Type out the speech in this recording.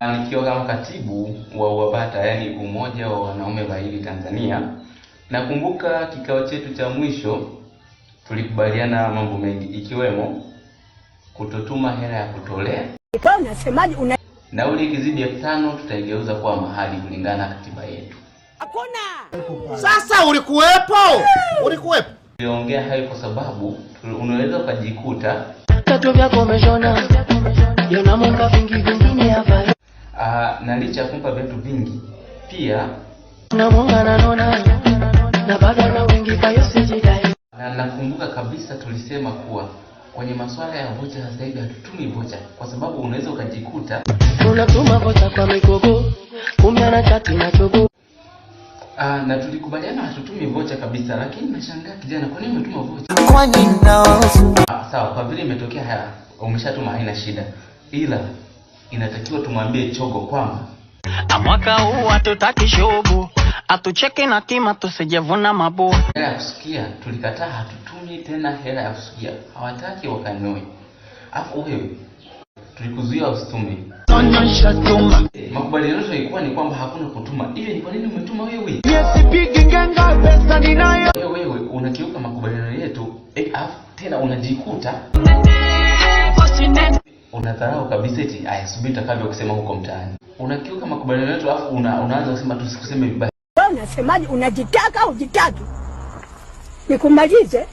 Nikiwa kama katibu wa UWABATA, yaani Umoja wa Wanaume Bahili Tanzania, nakumbuka kikao chetu cha mwisho tulikubaliana mambo mengi ikiwemo kutotuma hela ya kutolea. Wewe unasemaje? Una Nauli ikizidi 5,000 tutaigeuza kuwa mahali kulingana na katiba yetu. Hakuna. Sasa ulikuwepo? Ulikuwepo? Tuliongea hayo kwa sababu unaweza ukajikuta Tatu vyako umeshona yonamunga vingi vingine hapa na licha ya kumpa vitu vingi pia namunga nanona na bado na wingi kwa hiyo sijidai. Na nakumbuka kabisa tulisema kuwa kwenye masuala ya vocha sasa hivi hatutumi vocha kwa sababu unaweza ukajikuta unatuma vocha kwa mikogo kumbe ana chati na chogo. Na tulikubaliana hatutumi vocha kabisa, lakini nashangaa kijana, kwa nini umetuma vocha? Kwani naosu Sawa, kwa vile imetokea haya, umeshatuma haina shida, ila inatakiwa tumwambie Chogo kwamba Mwaka huu hatutaki shobo, atucheke na kima tusijevuna mabo. Hela ya kusikia tulikataa, hatutumi tena hela ya kusikia, hawataki wakanyoe. Afu wewe tulikuzuia usitume. Makubaliano yetu ilikuwa ni kwamba hakuna kutuma. Hivi ni kwa nini umetuma wewe? Wewe unakiuka makubaliano yetu, afu tena unajikuta unadharau kabisa eti aya, subiri utakavyo kusema huko mtaani. Unakiuka makubaliano yetu afu unaanza kusema tusikuseme vibaya. Wewe unasemaje? Unajitaka au hujitaki? Nikumalize.